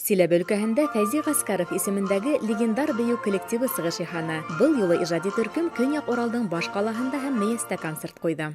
Силәбе өлкәһендә Фәйзи Ғәскәров исемендәге легендар бейеү коллективы сығыш яһаны. Был юлы ижади төркөм Көньяҡ Уралдың баш ҡалаһында һәм Мейәстә концерт ҡуйҙы.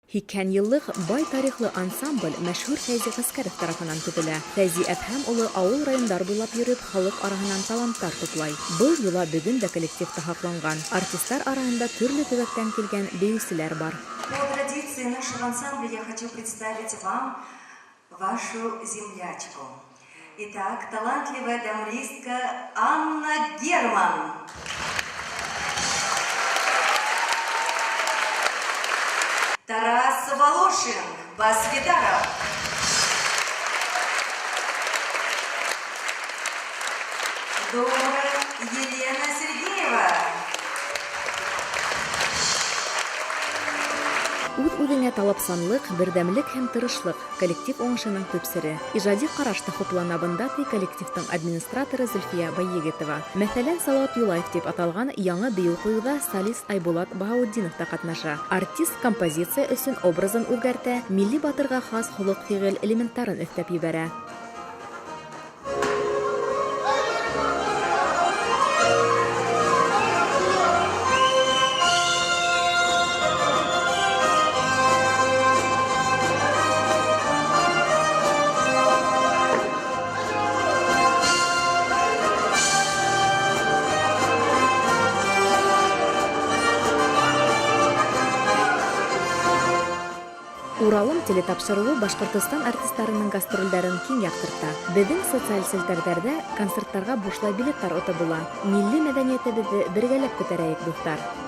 80 йыллыҡ бай тарихлы ансамбль мәшһүр Фәйзи Ғәскәров тарафынан төҙөлә. Фәйзи Әҙһәм улы ауыл-райондар буйлап йөрөп, халыҡ араһынан таланттар туплай. Был йола бөгөн дә коллективта һаҡланған. Артисттар араһында төрлө төбәктән килгән бейеүселәр бар. По традиции нашего ансамбля я хочу представить вам вашу землячку. Итак, талантливая домристка Анна Герман. Тарас Волошин, бас-гитара. Домра Елена Сергеева. Үҙ-үҙеңә талапсанлыҡ, берҙәмлек һәм тырышлыҡ, коллектив уңышының төп сере. Ижади ҡараш та хуплана бында, ти коллективтың администраторы Зөлфиә Байегетова. Мәҫәлән, Салауат Юлаев тип аталған яңы бейеү ҡуйыуҙа солист Айбулат Баһаутдинов та ҡатнаша. Артист композиция өсөн образын үҙгәртә, милли батырға хас холоҡ-фиғел элементтарын өҫтәп ебәрә. Уралым телетапшырыуы Башҡортостан артистарының гастролдәрен киң яҡтырта. Беҙҙең социаль селтәрҙәрҙә концерттарға бушлай билеттар отоп була. Милли мәҙәниәтебеҙҙе бергәләп күтәрәйек, дуҫтар!